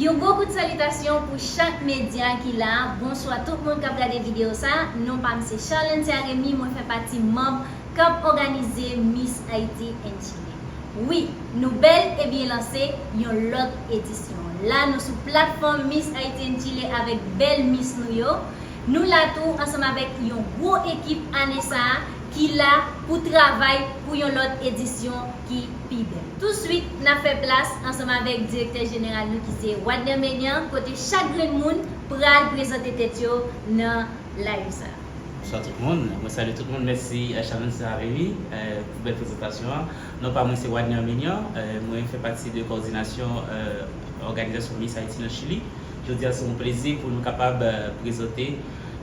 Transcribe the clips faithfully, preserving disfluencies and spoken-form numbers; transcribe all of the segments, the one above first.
Yon gwo kout salitasyon pou chak medya ki la. Bonswa tout moun k ap gade videyo sa. Non pa m se Charlantha Remy, mwen fè pati manm k ap òganize Miss Haiti and Chile. Wi, nou bèl e byen lanse yon lòt edisyon. La nou sou platfòm Miss Haiti and Chile avèk bèl Miss nou yo. Nou la tou ansanm avèk yon gwo ekip ane sa a ki la pou travay pou yon lòt edisyon ki pi bèl. Touswit, n ap fè plas ansanm avèk direktè jeneral nou ki se Wadner Menian, kote chak grenn moun pral prezante tèt yo nan live sa. Bonswa tout moun, mwen salye tout moun, mèsi Charlantha Remy pou bèl prezantasyon an. Non pa mwen se Wadner Menian, mwen fè pati de kowòdinasyon òganizasyon Miss Haiti nan Chili. Jodi a se yon plezi pou nou kapab prezante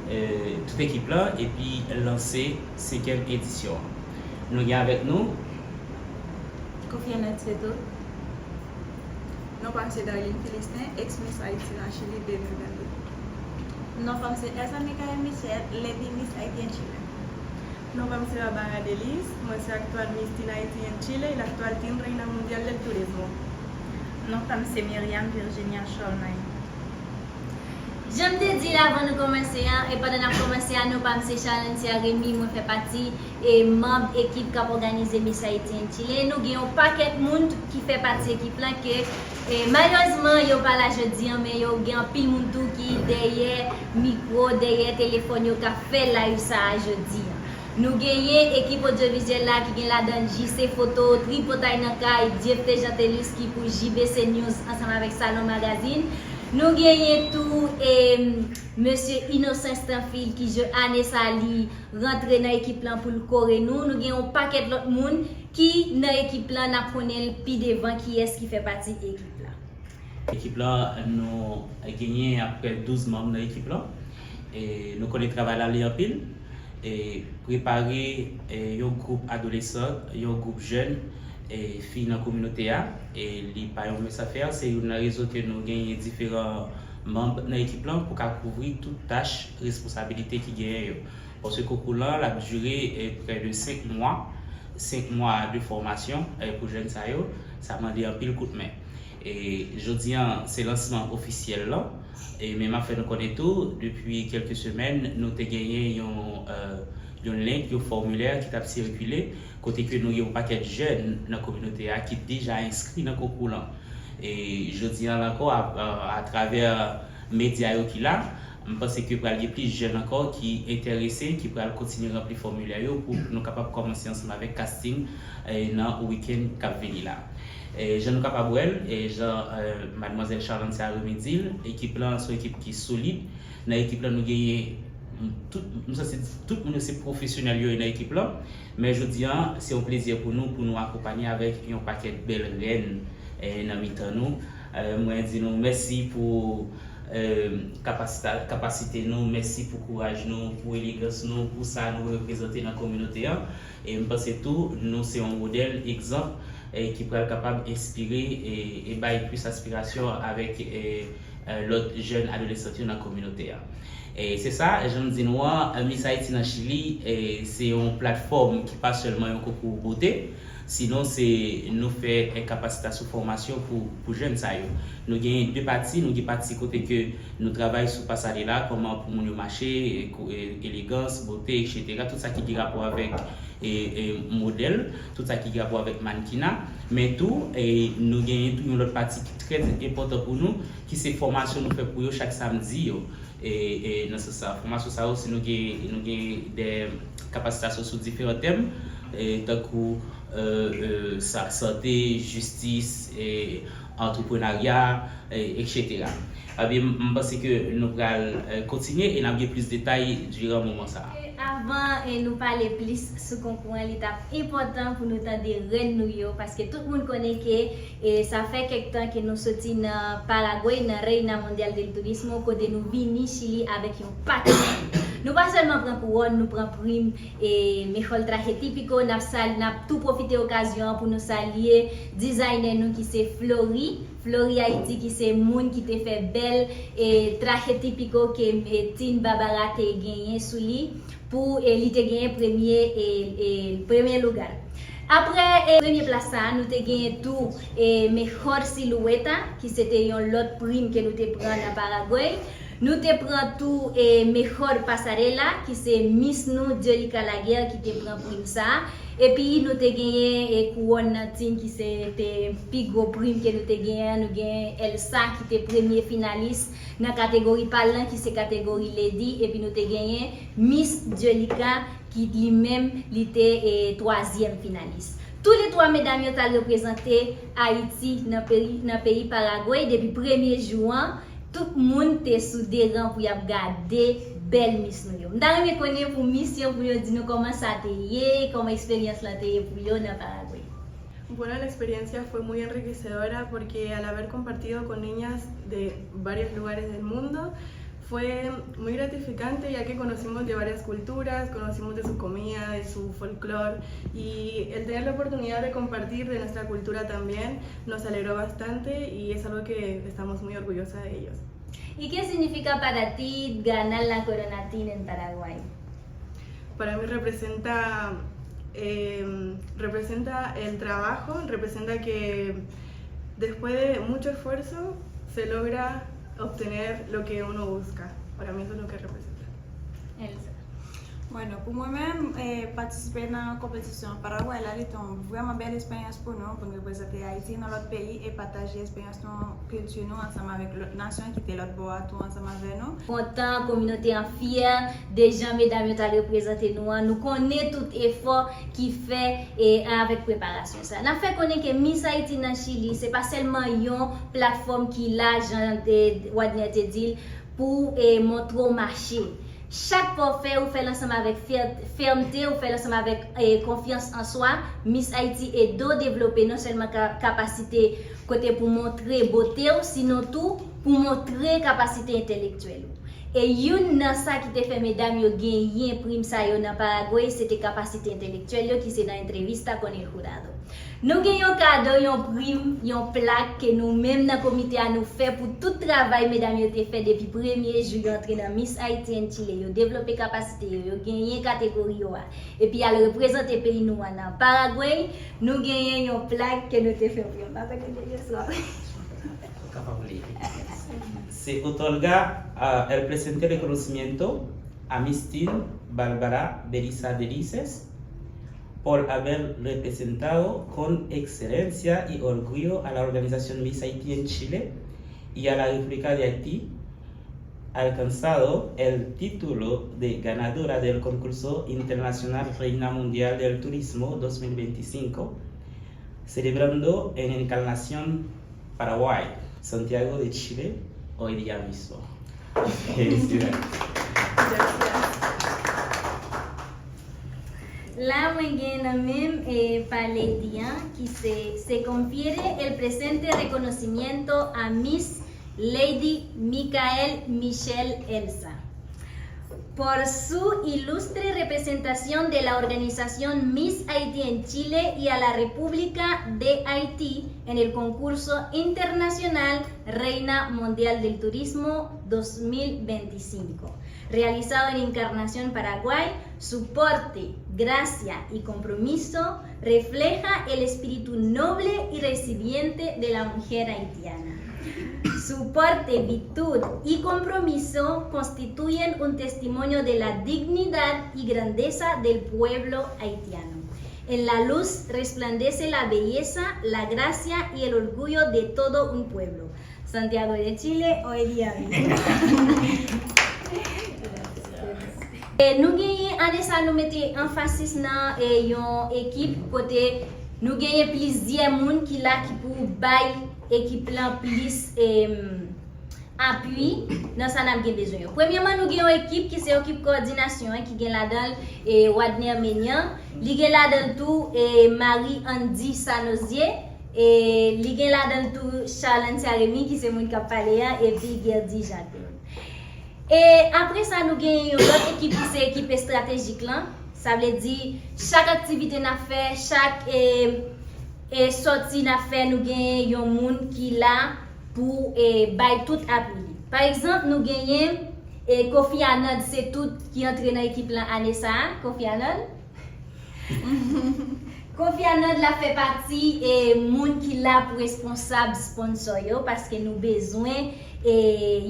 tout ekip lan epi lanse senkyèm edisyon an. Nou gen avèk nou Kofiana Tseto. Non pa m se Darline Philistin, ex Miss Haiti nan Chili de mil vennde. Non pa m se Elsa Michael Michel, lady Miss Haiti and Chile. Non pa m se Barbara Delice, mwen se aktyèl Miss Teen Haiti and Chile y la aktyèl Teen Reina Mundial del Turismo. Non pa m se Myriam Virginia Charlemagne. Jan m te di l avan nou kòmanse an, e pandan n ap kòmanse a, non pa m se Charlantha Remy, mwen fè pati e manm ekip k ap òganize Miss Haiti and Chile. Nou gen yon pakèt moun ki fè pati ekip lan ke e malerezman yo pa la jodi an, men yo gen anpil moun tou ki dèyè mikwo, dèyè telefòn yo k ap fè live sa a jodi an. Nou genyen ekip odyovizyèl la ki gen ladan l J C Foto, Tripotay nan Kay, Diepté Jeantelus ki pou J B C News ansanm avèk Salon Magazine. Nou genyen tou e Mesye Innocent Stanfield ki je ane sa li rantre nan ekip lan pou l kore nou. Nou gen yon pakèt lòt moun ki nan ekip lan, n ap konnen l pi devan kiyès ki fè pati ekip la. Ekip lan, nou genyen apre douz manm nan ekip lan. E nou konnen travay la li anpil. E prepare e yon gwoup adolesan, yon gwoup jèn e fi nan kominote a. E li pa yon mens afè, se youn nan rezon ke nou genyen diferan manm nan ekip lan pou ka kouvri tout tach, responsabilite ki genyen yo. Paske konkou lan l ap dire e prè de senk mwa, senk mwa de fòmasyon e pou jèn sa yo, sa mande anpil kout men. E jodi an se lansman ofisyèl lan. E men m ap fè nou konnen tou, depi kèlke semèn nou te genyen yon e yon link, yon fòmilè ki t ap sikile kote ke nou gen yon pakèt jèn nan kominote a ki deja enskri nan konkou lan. E jodi an la ankò, a, a, atravè medya yo ki la, m panse ke pral gen plis jèn ankò ki enterese, ki pral kontinye ranpli fòmilè yo pou nou kapab kòmanse ansanm avèk casting e nan wikenn k ap vini la. E jan nou kapab wè l, e jan e madmwazèl Charlantha Remy di l, ekip lan se yon ekip ki solid. Nan ekip lan nou genyen tout, m santi tout moun yo se pwofesyonèl yo ye nan ekip lan. Men jodi an, se yon plezi pou nou, pou nou akonpanye avèk yon pakèt bèl rèn e nan mitan nou. E mwen di nou mèsi pou e kapasita, kapasite nou, mèsi pou kouraj nou, pou elegans nou, pou sa nou reprezante nan kominote an. E m panse tou, nou se yon modèl, egzanp e ki pral kapab enspire e, e bay plis aspirasyon avèk e, e lòt jèn adolesan yo nan kominote a. E se sa, jan m di nou an, Miss Haiti nan Chili e se yon platfòm ki pa sèlman yon konkou bote, sinon se nou fè e kapasitasyon, fòmasyon pou, pou jèn sa yo. Nou genyen de pati, nou gen pati kote ke nou travay sou pasadela, kòman pou moun yo mache, e, elegans, bote, etsetera. Tout sa ki gen rapò avèk e, e modèl, tout sa ki gen rapò avèk mannkina. Men tou, e nou genyen tou yon lòt pati ki trè enpòtan pou nou, ki se fòmasyon nou fè pou yo chak samdi yo. E, e nan sans sa, fòmasyon sa yo, se nou gen, nou gen de kapasitasyon sou diferan tèm, e tankou e, e, sa, sante, jistis, e antreprenarya, e etsetera. Ebyen, m panse ke nou pral e, kontinye e n ap gen plis detay diran moman sa a. Avan e, nou pale plis sou konkou an, li t ap enpòtan pou nou tande rèn nou yo, paske tout moun konnen ke e, sa fè kèk tan ke nou soti nan Paragwe, nan Reina Mundial del Turismo, kote nou vini Chili avèk yon pakèt. Nou pa sèlman pran kouwòn, nou pran prim e mejor traje típico. N ap sal-, n ap tou pwofite okazyon an pou nou salye dizaynè nou ki se Flori, Flori Haiti, ki se moun ki te fè bèl e traje típico ke e Teen Barbara te genyen sou li pou e li te genyen premye e, e premye lugar. Apre e, premye plas sa a, nou te genyen tou e, Mejor Silueta, ki se te yon lòt prim ke nou te pran nan Paragwey. Nou te pran tou e, Mejor Pasarela, ki se Miss nou, Diolica Laguerre, ki te pran prim sa a. Epi nou te genyen e, Kouwòn Nantin, ki se te pi gwo prim ke nou te genyen an. Nou genyen Elsa, ki te premye finalis nan kategori pa l lan, ki se kategori Lady. Epi nou te genyen Miss Diolica, ki li menm, li te e, twazyèm finalis. Toulètwa medam yo t al reprezante Ayiti nan peyi, nan peyi Paragwey depi premye jou an. Tout moun te sou de ran pou y ap gade bèl Miss nou yo. M ta renmen konnen pou Miss yo, pou yo di nou kòman sa te ye, kòman eksperyans lan te ye pou yo nan Paragwey. Bueno, la experiencia fue muy enriquecedora porque al haber compartido con niñas de varios lugares del mundo, fue muy gratificante ya que conocimos de varias culturas, conocimos de su comida, de su folclore y el tener la oportunidad de compartir de nuestra cultura también nos alegró bastante y es algo que estamos muy orgullosas de ellos. ¿Y qué significa para ti ganar la corona Teen en Paraguay? Para mí representa, eh, representa el trabajo, representa que después de mucho esfuerzo se logra obtener lo que uno busca. Para mí eso es lo que representa. Elsa. Bueno, pou mwen menm, eh, patisipe nan konpetisyon Paragway la, li te yon vrèman bèl esperyans pou nou, pou n reprezante Ayiti nan lòt peyi e pataje esperyans nou, kilti nou ansanm avèk lòt nasyon ki te lòt bò a tou ansanm avè nou. Kontan, kominote an fyè de jan medam yo t al reprezante nou an. Nou konnen tout efò ki fè e avèk preparasyon sa. N ap fè konnen ke Miss Haiti nan Chili, se pa sèlman yon platfòm ki la, jan e, Wadner te di l, pou e, montre w mache. Chak pa w fè, ou fè l ansanm avèk fè, fèmte, ou fè l ansanm avèk e, konfyans an swa. Miss Haiti ede w devlope non sèlman ka, kapasite kote pou montre bote w, sinon tou pou montre kapasite entèlektyèl ou. E youn nan sa ki te fè medam yo genyen prim sa yo nan Paragway, se te kapasite entèlektyèl yo ki se nan Entrevista con el Jurado. Nou gen yon kado, yon prim, yon plak ke nou menm nan komite a nou fè pou tout travay medam yo te fè depi premye jou yo antre nan Miss Haiti and Chile, yo devlope kapasite yo, yo genyen kategori yo a, epi y al reprezante peyi nou an nan Paragway. Nou genyen yon plak ke nou te fè pou yo. M pa konnen de swa. Se otorga uh, el presente reconocimiento a Miss Teen Barbara Belisa Delices por haber representado con excelencia y orgullo a la organización Miss Haiti en Chile y a la República de Haití, alcanzado el título de ganadora del concurso internacional Reina Mundial del Turismo dos mil veinticinco, celebrando en Encarnación, Paraguay, Santiago de Chile, hoy día mismo. Felicidades. La mwen gen nan menm e, pa Lady an ki se se confiere el presente reconocimiento a Miss Lady Micaëlle Michelle Elsa por su ilustre representación de la organización Miss Haiti en Chile y a la República de Haití en el concurso internacional Reina Mundial del Turismo dos mil veinticinco, realizado en Encarnación, Paraguay. Su porte, gracia y compromiso refleja el espíritu noble y resiliente de la mujer haitiana. Su porte, virtud y compromiso constituyen un testimonio de la dignidad y grandeza del pueblo haitiano. En la luz resplandece la belleza, la gracia y el orgullo de todo un pueblo. Santiago de Chile, hoy día mismo. E nou genyen ane sa nou mete anfasis nan e, yon ekip kote nou genyen plizyè moun ki la ki pou bay ekip lan plis e, apui nan sa n ap gen bezwen yo. Premyèman, nou gen yon ekip ki se ekip kowòdinasyon an, ki gen ladan l e, Wadner Menyan, li gen ladan l tou e, Marie Andy Sanozier, e li gen ladan l tou Charlantha Remy ki se moun k ap pale a, epi Guerdy Jean Claude. E apre sa, nou gen yon lòt ekip ki se ekip estratejik lan. Sa vle di, chak aktivite n ap fè, chak e, e sòti n ap fè, nou gen yon moun ki la pou e, bay tout apui li. Pa egzanp, nou genyen e, Kofi Anand, se tout ki antre nan ekip lan ane sa a. Kofi Anand. Kofi Anand la fè pati e moun ki la pou responsab sponsò yo, paske nou bezwen e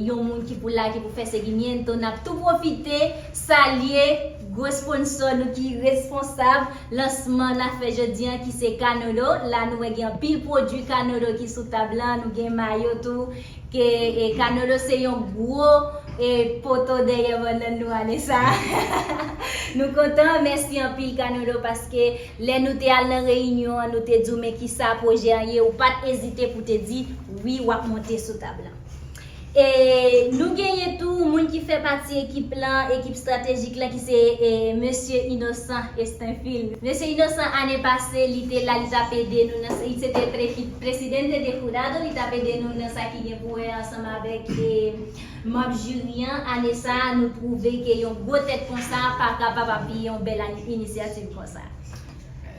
yon moun ki pou la, ki pou fè segimiento. N ap tou pwofite salye gwo sponsò nou ki responsab lansman n ap fè jodi an, ki se Kanolo. La nou wè gen anpil pwodui Kanolo ki sou tab lan, nou gen mayo tou, ke e, Kanolo se yon gwo e, poto dèyè bannann nou ane sa. Nou kontan, mèsi anpil Kanolo, paske lè nou te al nan reyinyon an, nou te di w men kisa pwojè an ye, ou pa t ezite pou te di wi, w ap monte sou tab lan. E nou genyen tou moun ki fè pati ekip lan, ekip estratejik lan, ki se e, Mesye Innocent Estenfil. Mesye Innocent, ane pase, li te la, li t ap ede nou nan, li se te pre-, presidente de jurado, li t ap ede nou nan sa ki gen pou wè ansanm avèk e, manm jiri an. Ane sa a, nou twouve ke yon gwo tèt konsa pa kapab apiye yon bèl ani-, inisyativ konsa.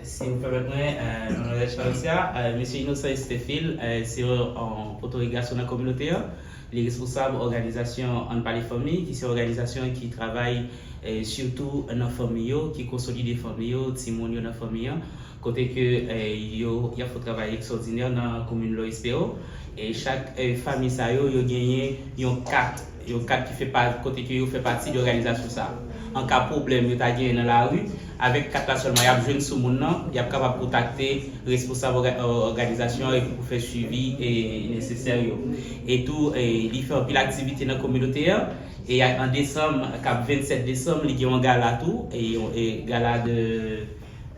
Si w pèmèt mwen, euh, Mademoiselle Charlotte, euh, Mesye Innocent Estenfil, euh, se yon, yon poto e gason nan kominote an. Li responsab òganizasyon Ann Pale Fanmi, ki se yon òganizasyon ki travay, eh, sitou nan fanmi yo, ki konsolide fanmi yo, timoun yo nan fanmi an, kote ke, eh, yo, y ap fè yon travay ekstwòdinè nan komin Lois Perreau. E chak, eh, fanmi sa yo, yo genyen yon kat, yon kat ki fè pa, kote ke yo fè pati de òganizasyon sa a. An ka pwoblèm yo ta genyen nan lari, avèk kat la sèlman, y ap jwenn sou moun nan, y ap kapab kontakte responsab òga-, òganizasyon an epi pou fè swivi e nesesè yo. E tou, e li fè anpil aktivite nan kominote an. E a, an desanm, k ap vennsèt desanm, li gen yon gala tou, e yon, e gala de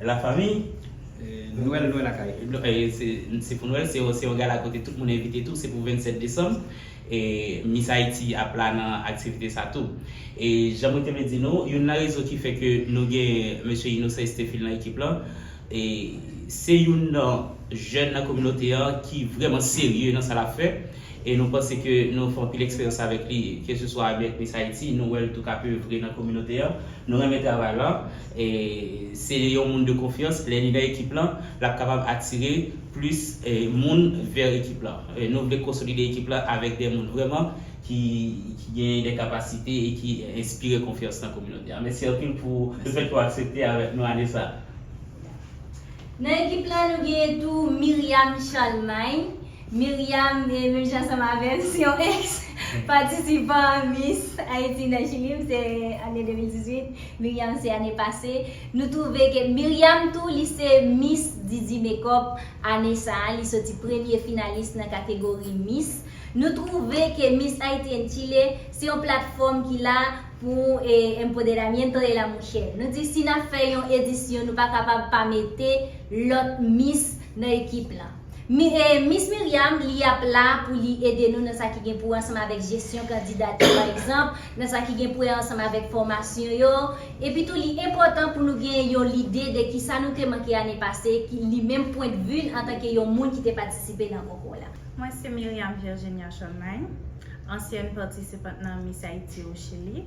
la famille. E, Nwèl, Nwèl lakay. E se, se pou Nwèl, se, se yon gala kote tout moun envite tou, se pou vennsèt desanm. E Miss Haïti ap la nan aktivite sa tou. E jan mwen te vle di nou, youn nan rezon ki fè ke nou gen Mesye Innocent Estenfil nan ekip lan, e se youn nan jèn nan kominote an ki vrèman serye nan sa l ap fè. E nou panse ke nou fè anpil eksperyans avèk li, keseswa avèk Miss Haïti, nou wè l tou k ap evre nan kominote an. Nou renmen travay la. E se yon moun de konfyans, lè li nan ekip lan, l ap kapab atire plis, e, moun vè ekip lan. E nou vle konsolide ekip lan avèk de moun vrèman ki, ki gen de kapasite e ki enspire konfyans nan kominote a. Mèsi anpil pou le fèt ke w aksepte avèk nou ane sa. Nan ekip lan, nou genyen tou Myriam Charlemagne. Myriam, e, menm jan ansanm avè m, se yon eks patisipan Miss Haïti nan Chili, m se ane de mil dizuit, Myriam se ane pase. Nou twouve ke Myriam tou, li se Miss Didi Makeup ane sa a, li soti premye finalis nan kategori Miss. Nou twouve ke Miss Haiti and Chile se yon platfòm ki la pou, e, empoderamiento de la mujer. Nou di si n ap fè yon edisyon, nou pa kapab pa mete lòt Miss nan ekip lan. Mi-, e, Miss Myriam, li ap la pou li ede nou nan sa ki gen pou wè ansanm avèk jesyon kandidati, pa egzanp, nan sa ki gen pou wè ansanm avèk fòmasyon yo. Epi tou, li enpòtan pou nou gen yon lide de kisa nou te manke ane pase, ki li menm pwendvi l antanke yon moun ki te patisipe nan konkou la. Mwen se Myriam Virginia Charlemagne, ansyèn patisipant nan Miss Haïti au Chili,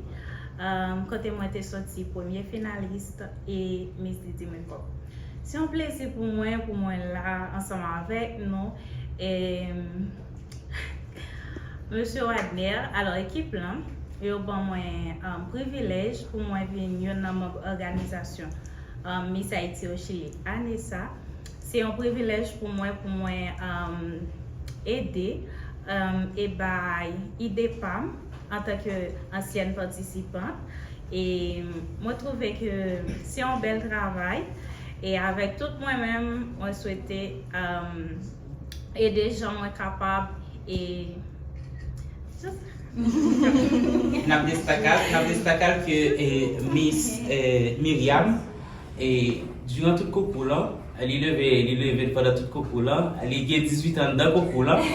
um, kote mwen te soti premye finalis e Miss Didi Makeup. Se yon plezi pou mwen, pou mwen la ansanm avèk nou. E, Mesye Wadner, alò, ekip lan, yo ban mwen, um, privilèj pou mwen vin youn nan manm òganizasyon, um, Miss Haïti au Chili ane sa. Se yon privilèj pou mwen, pou mwen, um, ede, um, e bay ide pa m antanke ansyèn patisipant. E mwen twouve ke se yon bèl travay. E avèk tout mwen menm, mwen swete, um, ede jan mwen kapab e N ap destake, n ap destake ke, e, Miss, e, Myriam, e, diran tout konkou lan, li leve, li leve pandan tout konkou lan, li gen dizuit an anndan konkou lan.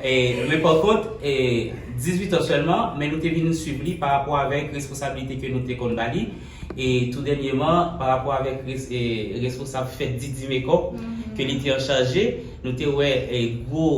E, men pa kont, e, dizuit an sèlman, men nou te vin swiv li pa rapò avèk responsablite ke nou te konn ba li. E tou dènyèman, pa rapò avèk res-, e, responsab fèt Didi Makeup, ke li te an chaje, nou te wè, e, gwo,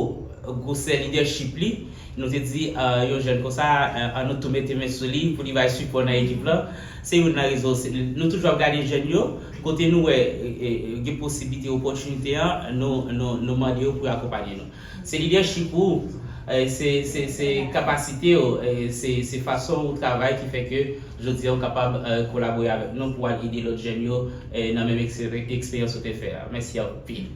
gwosè lidèchip li. Nou te di, a, yon jèn konsa, a, ann nou tou mete men sou li pou li bay sipò nan ekip lan. Se youn nan rezon, se, nou toujou ap gade jèn yo, kote nou wè, e, e, gen posiblite, opòtinite an, nou, nou, nou mande yo pou yo akonpaye nou. Se lidèchip ou, Eh, se se se kapasite w, eh, se se fason ou travay ki fè ke jodi a ou kapab eh, kolabore avèk nou pou al ede lòt jèn yo eh, nan menm eksper- eksperyans ou te fè a. Mèsi anpil.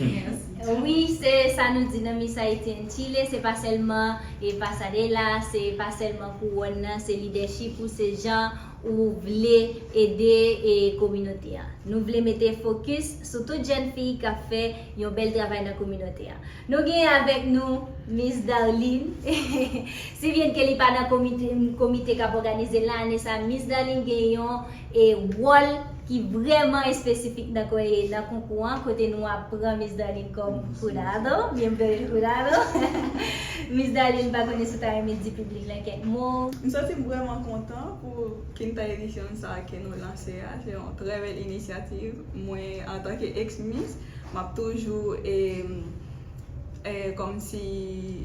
Wi, se sa nou di nan Miss Haiti and Chile, se pa sèlman e pasadela, se pa sèlman kouwòn nan, se lidèchip ou, se jan ou vle ede e kominote a. Nou vle mete fokis sou tout jèn fi k ap fè yon bèl travay nan kominote a. Nou gen avèk nou Miss Darline. Si byen ke li pa nan komite, komite k ap òganize l la, ane sa, Miss Darline gen yon e wòl ki vrèman espesifik nan kwen nan konkou an, kote nou ap pran Miss Darline kòm jurado, miembro del jurado. Miss Darline, m pa konnen si w ta renmen di piblik la kèk mo. M santi m vrèman kontan pou kinta edisyon sa ke nou lanse a. Se yon trè bèl inisyativ. Mwen, antanke ex Miss, m ap toujou e, e, kòmsi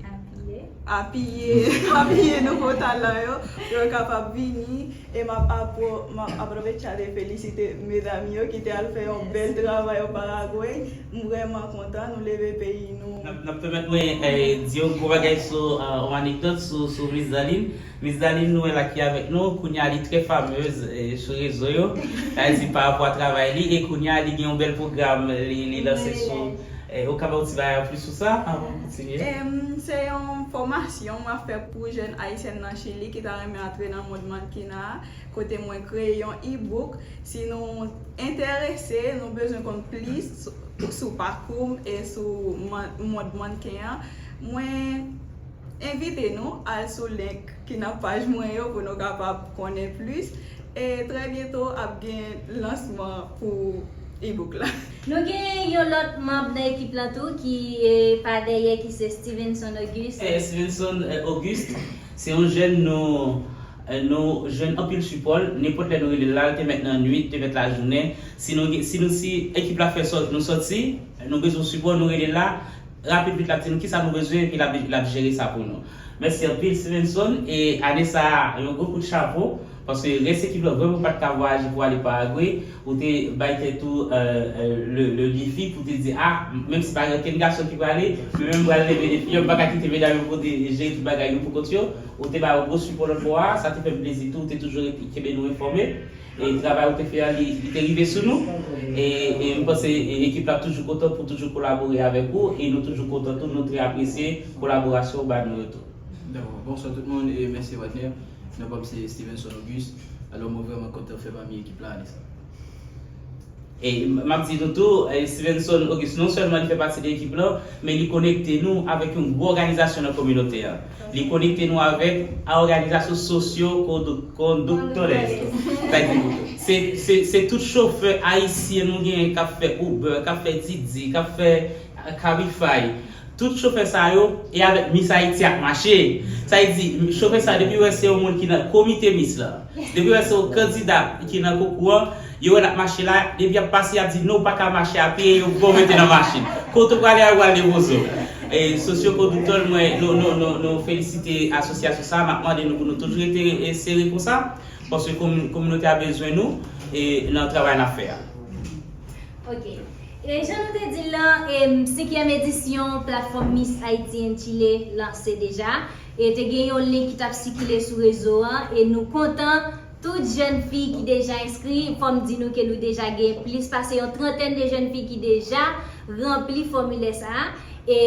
apiye apiye apiye nouvo talan yo pou yo kapab vini. E m ap apwo- m ap apwoveche de felisite medam yo ki te al fè yon bèl travay o Paragway. M vrèman kontan, nou leve peyi nou. N ap pèmèt mwen eh, di yon gwo bagay sou eh, yon anekdòt sou sou Miss Darline. Miss Darline nou wè la ki avèk nou, kounye a li trè famez eh, sou rezo yo. Sa vle di pa rapò a travay li, e kounye a li gen yon bèl pwogram li li lanse sou eh, ou ka ba yon ti bagay anplis sou sa anvan kontinye? Em, se yon fòmasyon m ap fè pou jèn ayisyèn nan Chili ki ta renmen antre nan mond mannkena a, kote mwen kreye yon e-book. Si nou enterese, nou bezwen konn plis sou, sou pakou m e sou man- mond mannken an, mwen envite nou al sou link ki nan paj mwen yo pou nou kapab konnen plis. E trè byento ap gen lansman pou e-book la. Nou gen yon lòt manm nan ekip lan tou ki e, pa dèyè, ki se Stevenson Auguste. Eh, Stevenson eh, Auguste, se yon jèn nou eh, nou jwenn anpil sipò l. Nenpòt lè nou rele l la, l te mèt nan nwit, te mèt lajounen. Si nou gen- si nou si ekip la fè sòt, nou sòti, nou bezwen sipò, nou rele l la. Rapid vit l ap di nou kisa nou bezwen epi l ap l ap jere sa pou nou. Mèsi anpil Stevenson e ane sa a yon gwo kout chapo paske rès ekip lan vrèman pa t ka vwayaje pou ale Paragwe. Ou te bay tèt ou le le defi pou te di a menm si pa gen okenn gason ki prale men menm m pral leve defi an m pa ka kite medam yo pou te jere tout bagay yo pou kont yo. Ou te ba yo gwo sipò lòt bò a, sa te fè m plezi tou ou te toujou kenbe nou enfòme. E travay ou te fè a li li te rive sou nou. E e m panse e, ekip la ap toujou kontan pou toujou kolabore avèk ou e nou toujou kontan tou nou trè apresye kolaborasyon ou ba nou yo tou. Dakò. Bonswa tout moun e mèsi Wadner. Non pa m se Stevenson Auguste. Alò mwen vrèman kontan fè pami ekip la ane sa. E m ap di nou tou, Stevenson Auguste non sèlman li fè pati de ekip lan, men li konekte nou avèk yon gwo òganizasyon nan kominote a. Li konekte nou avèk òganizasyon sosyo kondoktores. Se tout chofè ayisyen nou genyen k ap fè Uber, k ap fè Didi, k ap fè Cabify. Tout chofè sa yo e avèk Miss Haiti ap mache. Sa vle di chofè sa depi wè se yon moun ki nan komite Miss la, depi wè se yon kandida ki nan konkou an, yo wè l ap mache la, depi y ap pase y ap di non ou pa ka mache a pye, yo pran w mete nan machin. Kote w prale a yo pral depoze w. E sosyo kondoktè mwen nou nou nou nou felisite asosyasyon sa, m ap mande nou pou nou toujou rete sere konsa paske kominote a bezwen nou e nan travay n ap fè a. Ok. E jan nou te di l lan, senkyèm edisyon platfòm Miss Haiti and Chile lanse deja. E te gen yon link ki t ap sikile sou rezo an e nou kontan tout jèn fi ki deja enskri. Fò m di nou ke nou deja gen plis pase yon trantèn de jèn fi ki deja ranpli fòmilè sa a. E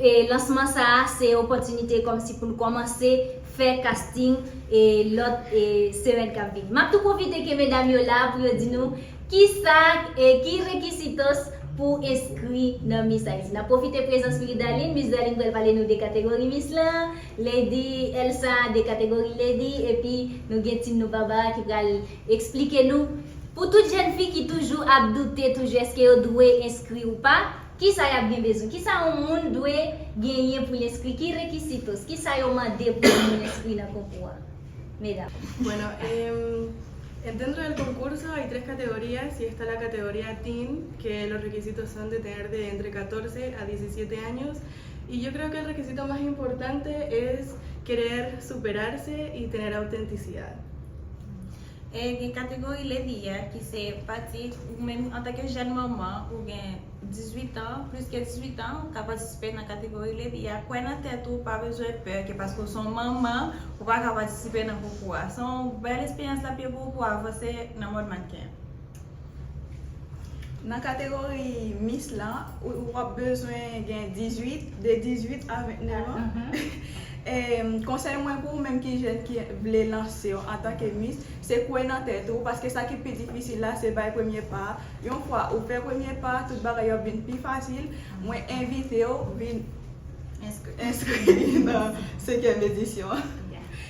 e lansman sa a se opòtinite kòmsi pou n kòmanse fè casting e lòt e semèn k ap vini. M ap tou pwofite ke medam yo la pou yo di nou kisa e ki rekisitos pou enskri nan Miss Haiti. N ap pwofite prezans Miss Darline. Miss Darline pral pale nou de kategori Miss lan, Lady Elsa de kategori Lady, epi nou gen Team Nou Barbara ki pral eksplike nou pou tout jèn fi ki toujou ap doute toujou èske yo dwe enskri ou pa. Kisa y ap gen bezwen? Kisa yon moun dwe genyen pou l enskri? Ki rekisitos? Kisa yo mande pou yon moun enskri nan konkou a? Medam. Bueno, em, dentro del concurso hay tres categorías y está la categoría Teen, que los requisitos son de tener de entre catorce a diecisiete años. Y yo creo que el requisito más importante es querer superarse y tener autenticidad. E gen kategori Lady a ki se pati ou menm antanke jèn manman ou gen Dizuit an, plis ke dizuit an, ou ka patisipe nan kategori Lady A. Kwè nan tèt ou, pa bezwen pè ke paske w se yon manman, ou pa ka patisipe nan konkou a. Se yon bèl esperyans l ap ye pou ou pou w avanse nan mond mannken. Nan kategori Miss lan, ou, ou ap bezwen gen dizuit, de dizuit a vennèf an. E, konsèy mwen pou ou menm ki jèn ki vle lanse w antanke Miss, se kwè nan tèt ou, paske sa ki pi difisil la, se bay premye pa. Yon fwa ou fè premye pa, tout bagay yo ap vin pi fasil. Mwen envite w vin enskri nan senkyèm edisyon an.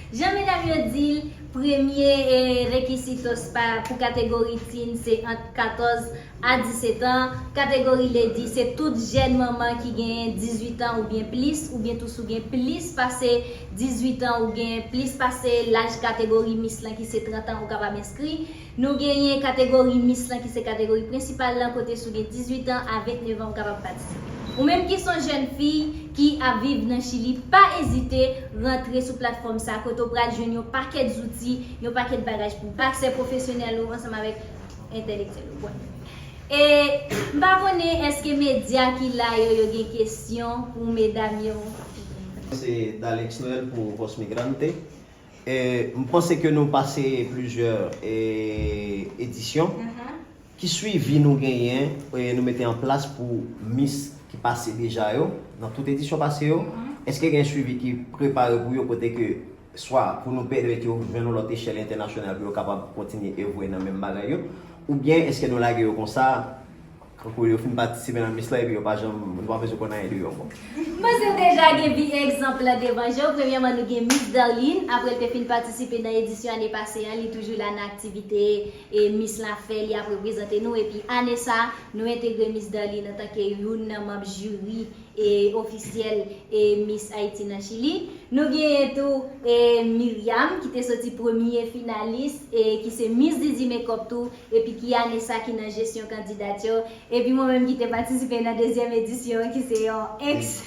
Jan medam yo di l, premye, e, requisitos pa, pou kategori teen se ant katòz a disèt an. Kategori Lady se tout jèn manman ki gen dizuit an oubyen plis, oubyen tou si w gen plis pase dizuit an, ou gen plis pase laj kategori Miss lan ki se trant an, ou kapab enskri. Nou genyen kategori Miss lan ki se kategori prensipal lan, kote si w gen dizuit an a vennèf an, ou kapab patisipe. Ou menm ki se yon jèn fi ki ap viv nan Chili, pa ezite rantre sou platfòm sa, kote w pral jwenn yon pakèt zouti, yon pakèt bagaj pou aksè pwofesyonèl ou ansanm avèk entèlektyèl ou. Bon. E m pa konnen èske medya ki la yo, yo gen kesyon pou medam yo. Se Dalex Noël pou Voz Migrante. E, m panse ke nou pase plizyè, e, edisyon. Ki swivi nou genyen, e, nou mete an plas pou Miss ki pase deja yo, nan tout edisyon pase yo? Èske gen swivi ki prepare pou yo kote ke swa pou nou pèmèt yo jwenn yon lòt echèl entènasyonal pou yo kapab kontinye evwe nan menm bagay yo? Oubyen èske nou lage yo konsa, kankou yo fin patisipe nan Miss la epi yo pa janm, nou pa bezwen konn anyen de yo ankò? M panse w deja gen vi egzanp lan devan je w. Premyèman, nou gen Miss Darline, apre l te fin patisipe nan edisyon ane pase an, li toujou la nan aktivite e Miss la fè, li ap reprezante nou. Epi ane sa, nou entegre Miss Darline antanke youn nan manm jiri e ofisyèl e Miss Haiti nan Chili. Nou genyen tou e Myriam ki te soti premye finalis e ki se Miss Didi Makeup tou, epi ki ane sa ki nan jesyon kandidat yo. Epi mwen menm ki te patisipe nan dezyèm edisyon ki se yon ex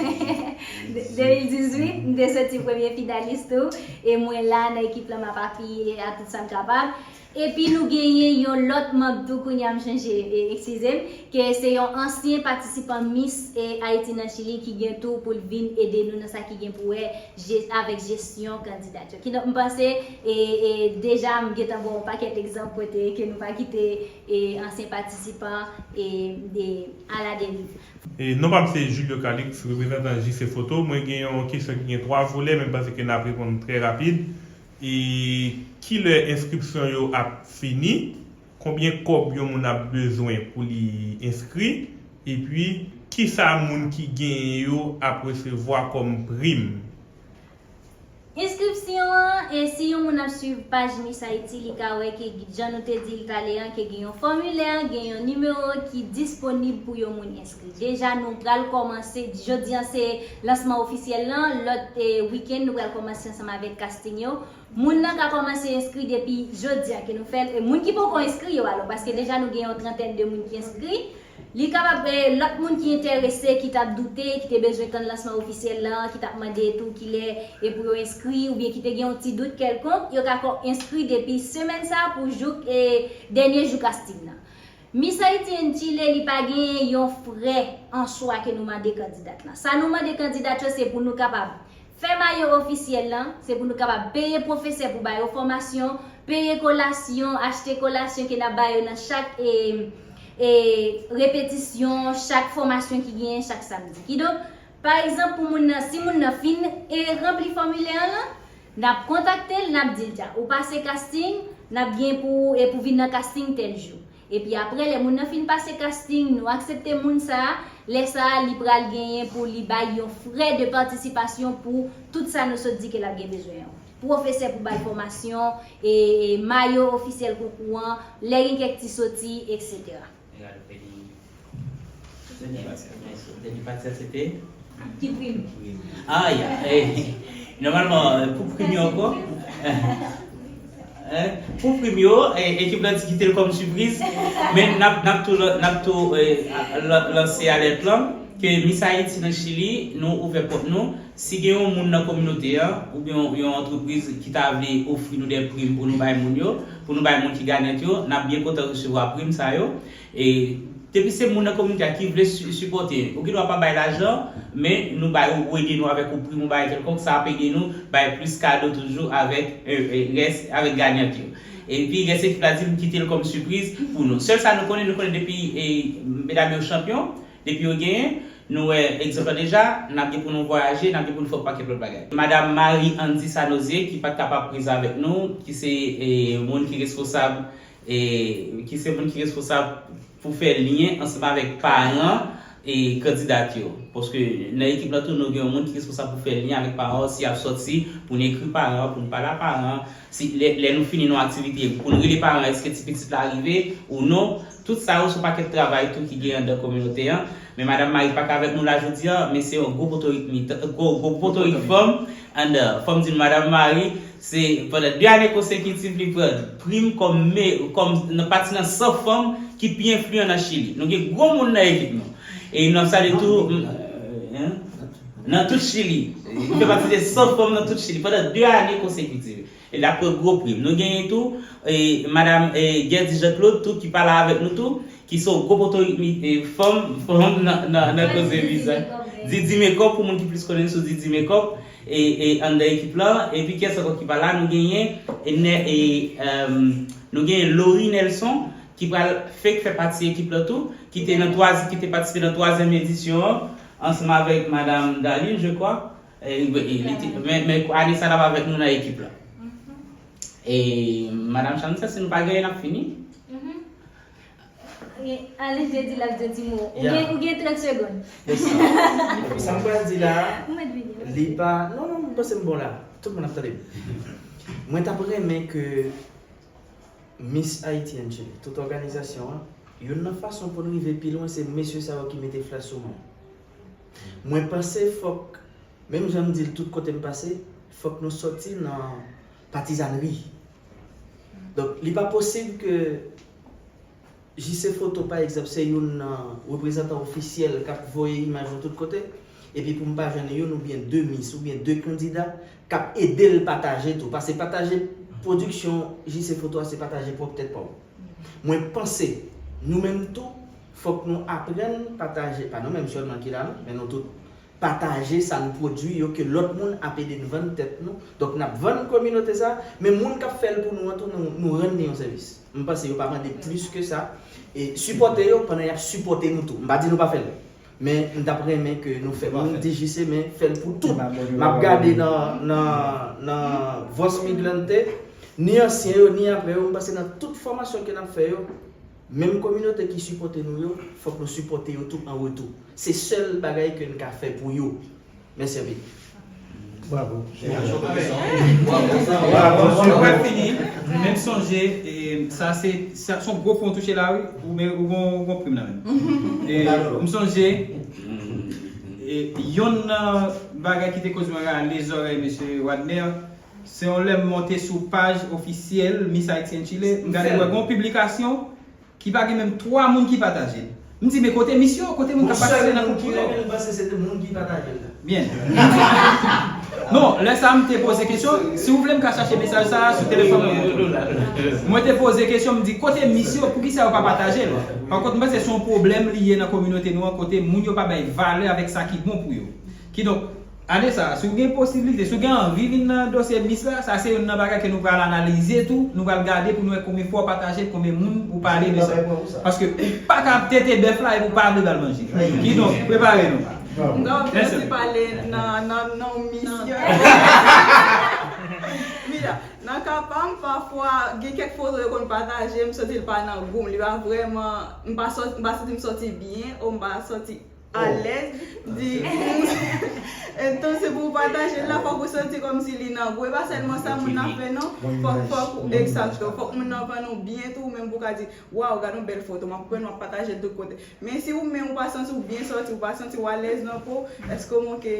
de mil dizuit, m te soti premye finalis tou, e mwen la nan ekip lan m ap apiye a tout sa m kapab. Epi nou genyen yon lòt manm tou, kounye a m chanje, e, eskize m, ke se yon ansyen patisipan Miss, e, Ayiti nan Chili ki gen tou pou l vin ede nou nan sa ki gen pou wè je-, avèk jesyon kandidat yo. Kidonk, m panse, e, e, deja m gentan ba w yon pakèt egzanp kote ke nou pa kite, e, ansyen patisipan, e, de, aladeriv. E, non pa m se Julio Calix, reprezantan J C Photo. Mwen gen yon kesyon ki gen twa volè, men m panse ke n ap reponn trè rapid. E kilè enskripsyon yo ap fini? Konbyen kòb yon moun ap bezwen pou li enskri? Epi, kisa moun ki genyen yo ap resevwa kòm prim? Enskripsyon an, e si yon moun ap swiv paj Miss Haiti, li ka wè ke, jan nou te di l talè an, ke gen yon fòmilè, gen yon nimewo ki disponib pou yon moun enskri. Deja, nou pral kòmanse, jodi an se lansman ofisyèl lan, lòt, e, wikenn, nou pral kòmanse ansanm avèk casting yo. Moun nan ka kòmanse enskri depi jodi a ke nou fè l. E moun ki poko enskri yo alò, paske deja nou gen yon trantèn de moun ki enskri. Li kapab, e, lòt moun ki enterese, ki t ap doute, ki te bezwen tann lansman ofisyèl lan, ki t ap mande tou kilè e pou yo enskri, oubyen ki te gen yon ti dout kèlkonk, yo ka kò-, enskri depi semèn sa a pou jouk, e, dènye jou casting nan. Miss Haiti and Chile, li pa gen yon frè an swa ke nou mande kandidat lan. Sa nou mande kandidat yo, se pou nou kapab fè mayo ofisyèl lan, se pou nou kapab peye pwofesè pou ba yo fòmasyon, peye kolasyon, achte kolasyon ke n ap ba yo nan chak, e, e, repetisyon, chak fòmasyon ki genyen chak samdi. Kidonk, pa egzanp, pou moun nan, si moun nan fin, e, ranpli fòmilè an lan, n ap kontakte l, n ap di l dja, ou pase casting, n ap gen pou, e, pou vin nan casting tèl jou. Epi apre, lè moun nan fin pase casting, nou aksepte moun sa a, lè sa a, li pral genyen pou li bay yon frè de patisipasyon pou tout sa nou sot di ke l ap gen bezwen an. Pwofesè pou ba l fòmasyon, e, e, mayo ofisyèl konkou an, lè gen kèk ti soti, etsetera. Dènye pati a, se te? Ki prim? Ah, ya. Eh, nòmalman, pou prim yo ankò. Eh, pou prim yo, eh, ekip la di kite l kòm sipriz. Men n ap, n ap tou, n ap tou, eh, la-, lanse alèt lan ke Miss Haiti nan Chili, nou ouvè pòt nou. Si gen yon moun nan kominote an, oubyen yon, yon antrepriz ki ta vle ofri nou de prim pou nou bay moun yo, pou nou bay moun ki gagnant yo, n ap byen kontan resevwa prim sa yo. E Depi se moun nan kominote a ki vle si- sipòte, ou gen dwa pa bay lajan, men nou bay ou, ou ede nou avèk ou prim, ou bay kèlkonk, sa ap ede nou bay plis kado toujou avèk, e, e, rès, avèk ganyant yo. Epi rès ekip la di m kite l kòm sipriz pou nou. Sèl sa nou konnen, nou konnen depi, e, medam yo chanpyon, depi yo genyen, nou wè egzanp la deja, n ap gen pou nou vwayaje, n ap gen pou nou fè yon pakèt lòt bagay. Madanm Marie Andy Sanozier, ki pa t kapab prezan avèk nou, ki se, e, moun ki responsab, e, ki se moun ki responsab pou fè lyen ansanm avèk paran e kandidat yo. Paske nan ekip la tou, nou gen yon moun ki responsab pou fè lyen avèk paran yo, si y ap sòti, pou n ekri paran, pou n pale a paran, si lè, lè nou fini nan aktivite, pou n rele paran, èske ti pitit la rive ou non. Tout sa yo se yon pakèt travay tou ki gen anndan kominote an. Men Madanm Marie pa ka avèk nou la jodi a, men se yon gwo potorik mitan, gwo, gwo potorik fanm anndan. Fò m di n Madanm Marie, se pandan de ane konsekitif li pran prim kòm me, kòm nan pati nan san fanm ki pi enfliyan nan Chili. Nou gen gwo moun nan ekip nou. E n ap salye tou, m, en, nan tout Chili. Li fè pati de san fanm nan tout Chili pandan de ane konsekitif. E l ap pran gwo prim. Nou genyen tou, e, Madanm, e, Gerdy Jean Claude tou ki pale avèk nou tou, ki se yon gwo potorik mi- e, fanm, fanm nan, nan, nan koze visa. Didi Makeup, pou moun ki plis konnen sou Didi Makeup, e, e, anndan ekip la. Epi kiyès ankò ki pa la? Nou genyen, e, Nè- e, èm, nou genyen Laurie Nelson, ki pral fèk fè pati ekip la tou, ki te nan twa- ki te patisipe nan twazyèm edisyon an, ansanm avèk Madanm Darline, je crois. E, e, li te- men, men ane sa l ap avèk nou nan ekip la. E, Madanm Chansa, si nou pa genyen, n ap fini. E, ale, Jedi l ap di yon ti mo. Ou gen, ou gen trant segonn. Sa m pral di la, li pa, non, non, m panse m bon la. Tout moun ap tande m. Mwen t ap renmen ke Miss Haiti and Chile, tout òganizasyon an, youn nan fason pou n rive pi lwen, se mesye sa yo ki mete flè sou mwen. Mwen panse fòk, menm jan m di l tout kote m pase, fòk nou sòti nan patizannri. Donk, li pa posib ke J C Foto, pa egzanp, se youn nan reprezantan ofisyèl k ap voye imaj yo tout kote, epi pou m pa jwenn youn oubyen de mis oubyen de kandida k ap ede l pataje tou. Paske pataje pwodiksyon J C Foto a, se pataje pwòp tèt pa w. Mwen panse, nou menm tou, fòk nou aprann pataje, pa nou menm sèlman ki la non, men nou tout, pataje sa n pwodui yo ke lòt moun ap ede n vann tèt nou. Donk n ap vann kominote sa, men moun k ap fè l pou nou an tou, nou, nou rann li yon sèvis. M panse yo pa mande plis ke sa. E sipòte yo pandan y ap sipòte nou tou. M pa di nou pa fè l. Men m t ap renmen ke nou fè, moun di J C, men fè l pou tout. M ap gade nan, nan, nan Voz Migrante, ni ansyen yo, ni apre yo, m panse nan tout fòmasyon ke n ap fè yo, menm kominote ki sipòte nou yo, fòk nou sipòte yo tou an retou. Se sèl bagay ke n ka fè pou yo. Mèsi anpil. Bravo. Bravo. Mwen fini, men m sonje, e, sa se, sa se yon gwo pwen w touche la wi, ou men, ou gon, ou gon prim la menm. E, m sonje, e, yonn nan bagay ki te koz mwen rale zòrèy mesye Wadner, se yon lè m monte sou paj ofisyèl Miss Haiti and Chile, m gade m wè gon piblikasyon ki pa gen menm twa moun ki pataje l. M di, men kote mis yo, kote moun k ap pataje nan koup yo? Byen. Non, lè sa a m te poze kesyon, si w vle m ka chache mesaj sa a sou telefòn mwen. Mwen te poze kesyon, m di, kote mis yo, poukisa yo pa pataje l? Pankont, m panse se yon pwoblèm li ye nan kominote nou an, kote moun yo pa bay valè avèk sa ki bon pou yo. Kidonk, ane sa a, si w gen posiblite, si w gen anvi vin nan dosye mis la, sa se youn nan bagay ke nou pral analize tou, nou pral gade pou nou wè konbyen fwa w pataje l, konbyen moun ou pale de sa. Paske ou pa ka ap tete bèf la epi w pa vle ba l manje. Kidonk, prepare nou. M ta anvi soti pale nan, nan non mis yo. Mira, nan ka pa m, pafwa, gen kèk foto yo konn pataje, m santi l pa nan gou m, li pa vrèman, m pa sòt- m pa santi m sòti byen, ou m pa sòti alèz, di, entonse pou w pataje l la, fòk ou santi kòmsi li nan gou. E pa sèlman sa moun nan fè non, fòk, fòk, egzakto, fòk moun nan vann ou byen tou, ou menm pou w ka di, waw, gade yon bèl foto, m ap pran l, m ap pataje l tout kote. Men si ou menm ou pa santi w byen sòti, ou pa santi w alèz nan po, èske w manke.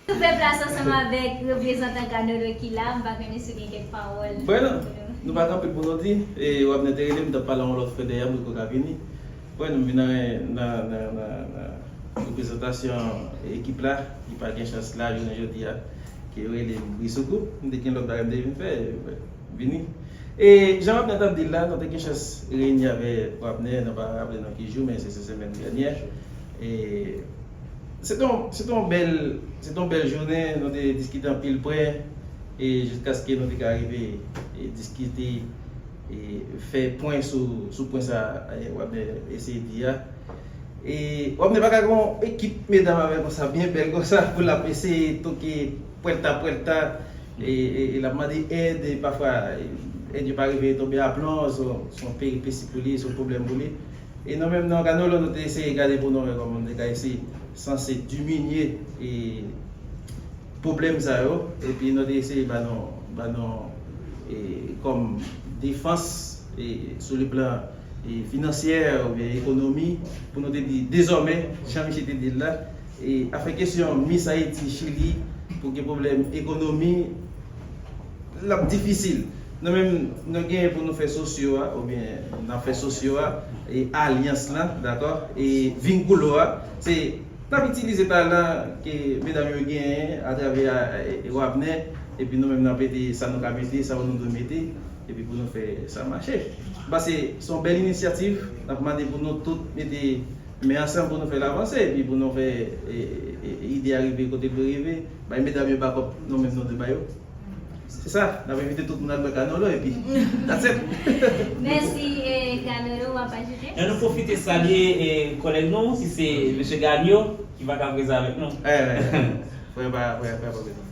Nou fè plas ansanm avèk reprezantan Kanada ki la, m pa konnen si w gen kèk pawòl. Bon, nou pa t anpil pou nou di, e w ap nèt rele m, m t ap pale a yon lòt frè dèyè m, li poko ka vini. Bon, m vin nan, nan, nan, nan, nan reprezantasyon ekip la, ki pa gen chans la, jounen jodi a, ke yo rele m Brisoukou, m te gen lòt bagay m te vin fè, m Vini. E jan Wapnè t ap di l la, nou te gen chans reyini avèk Wapnè, nou pa raple nan ki jou, men se, se semèn dènyè. E se t on, se t on bèl, se t on bèl jounen, nou te diskite anpil pwen, e jiskaske nou te ka rive e diskite e fè pwen sou, sou pwen sa a, e Wapnè eseye di a. E Wapnè pa ka gen yon ekip medam avè l konsa, byen bèl konsa, pou l ap eseye toke pwèlta, pwèlta, e, e, e l ap mande èd, e pafwa, e, èd yo pa rive tonbe aplon, se yon, se yon peripesi pou li, se yon pwoblèm pou li. E nou menm nan Kanolo, nou te eseye gade pou nou wè kòman nou te ka eseye sanse diminye, e, pwoblèm sa yo, epi nou te eseye ba nou, ba nou, e, kòm defans, e, sou le plan, e, finansyè oubyen ekonomi, pou nou te di, dezòmè, jan misye te di l la, e, afè kesyon Miss Haïti Chili, pou gen pwoblèm ekonomi, l ap difisil. Nou menm, nou gen pou nou fè sosyo a, oubyen n ap fè sosyo a, e alyans lan, dakò? E vinkulo a, se n ap itilize talan ke medam yo genyen atravè a, e, e Wapnè, epi nou menm n ap mete sa nou ka mete, sa nou dwe mete, epi pou nou fè sa mache. M panse se yon bèl inisyativ, n ap mande pou nou tout mete men ansanm pou nou fè l avanse, epi pou nou fè, e, e, e, ide a rive kote l dwe rive, bay medam yo bakòp nou menm nou dwe ba yo. Se sa, n ap envite tout moun al wè Kanolo epi that's it. Mèsi, e, Kanolo, w ap ajoute? An nou pwofite salye e, kòlèg nou, si se mesye Ganyo ki pa ka prezan avèk nou. Ebyen, frè pa, frè, frè pa prezan.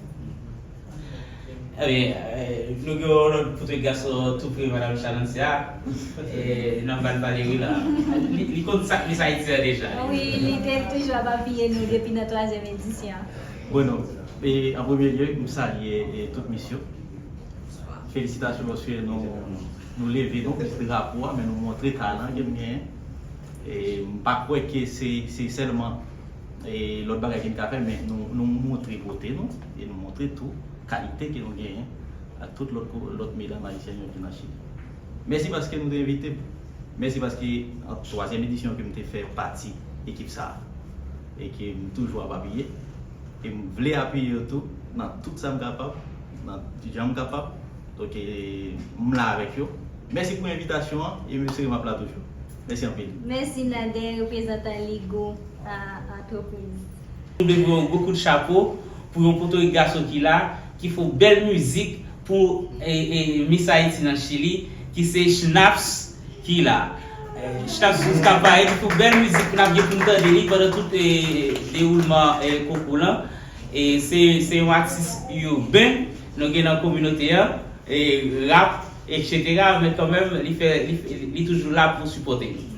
Ebyen, e, nou gen yon lòt pwotèk gason tou pre madanm Chalencia. E, n ap ba l pale wi la. Li, li konn sa k Miss Haïti an deja. Wi, li te toujou ap apiye nou depi nan twazyèm edisyon. Bueno, e, an premye lye, m salye e, tout misye. Felisitasyon paske nou, nou leve non drapo a, men nou montre talan ke n genyen. E, m pa kwè ke se, se sèlman e, lòt bagay ke n ka fè, men nou, nou montre bote nou, e nou montre tou kalite ke nou genyen ak tout lòt, lòt medam ayisyèn yo ki nan Chili. Mèsi paske nou te envite m. Mèsi paske an twazyèm edisyon ke m te fè pati ekip sa a. E ke m toujou ap apiye. E m vle apiye yo tou nan tout sa m kapab, nan jan m kapab. Donk, e, m la avèk yo. Mèsi pou envitasyon an e m espere m ap la toujou. Mèsi anpil. Mèsi Nader, reprezantan Ligo a antrepriz. Nou leve yon gwo kout chapo pou yon potorik gason ki la, ki fè yon bèl mizik pou e, e, Miss Haïti nan Chili, ki se Schnaps ki la. E, Schnaps Music Cabaret ki fè yon bèl mizik pou n ap gen pou n tande li pandan tout e, dewoulman e, konkou lan. E se, se yon atis iben nou gen nan kominote an, e rap, etsetera, men kanmenm li fè, li, li toujou la pou sipòte nou.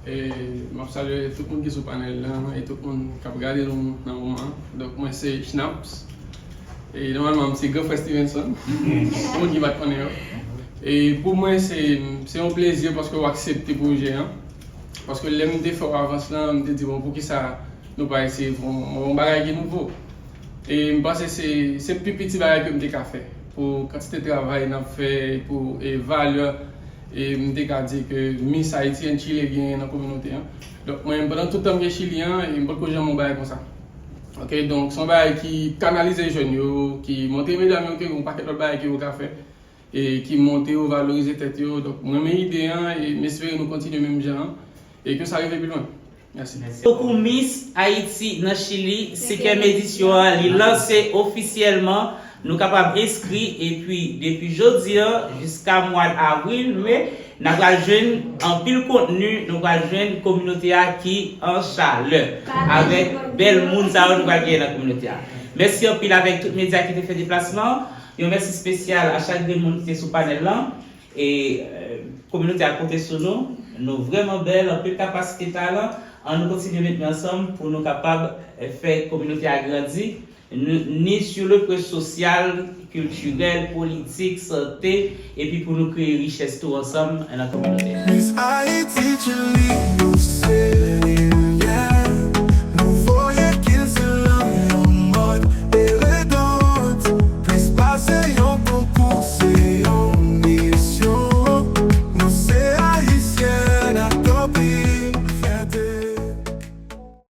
E m ap salye tout moun ki sou panèl lan e tout moun k ap gade nou nan moman an. Donk mwen se Schnaps. E nòmalman m se gran frè Stevenson. Pou moun ki pa t konnen yo. E pou mwen se, se yon plezi paske w aksepte pwojè an. Paske lè m te fè w avans lan, m te di bon poukisa nou pa eseye fè yon, yon bagay ki nouvo. E m panse se, se pi piti bagay ke m te ka fè pou kantite travay n ap fè e pou e valè e m te ka di ke Miss Haiti and Chile genyen nan kominote an. Donk mwen, pandan tout tan m gen Chili an, e m potko janm wè yon bagay konsa. Ok, donk se yon bagay ki kanalize jèn yo, ki montre medam yo ke gen yon pakèt lòt bagay ke yo ka fè, e ki montre yo valorize tèt yo. Donk mwen renmen ide an e m espere nou kontinye menm jan an e ke sa rive pi lwen. Mèsi. Konkou Miss Haïti nan Chili, senkyèm edisyon an, li lanse ofisyèlman. Nou kapab enskri epi depi jodi an jiska mwa avril, me, n a pral jwenn anpil kontni, nou pral jwenn kominote a ki an chalè avèk bèl moun sa yo nou pral genyen nan kominote a. Mèsi anpil avèk tout medya ki te fè deplasman an. Yon mèsi espesyal a chak grenn moun ki te sou panèl lan. E kominote a konte sou nou. Nou vrèman bèl, anpil kapasite, talan. Ann nou kontinye met men ansanm pou nou kapab fè kominote a grandi, ni sou le plan sosyal, kiltirèl, politik, sante, epi pou nou kreye richès tou ansanm nan kominote a. Miss Haiti Chili.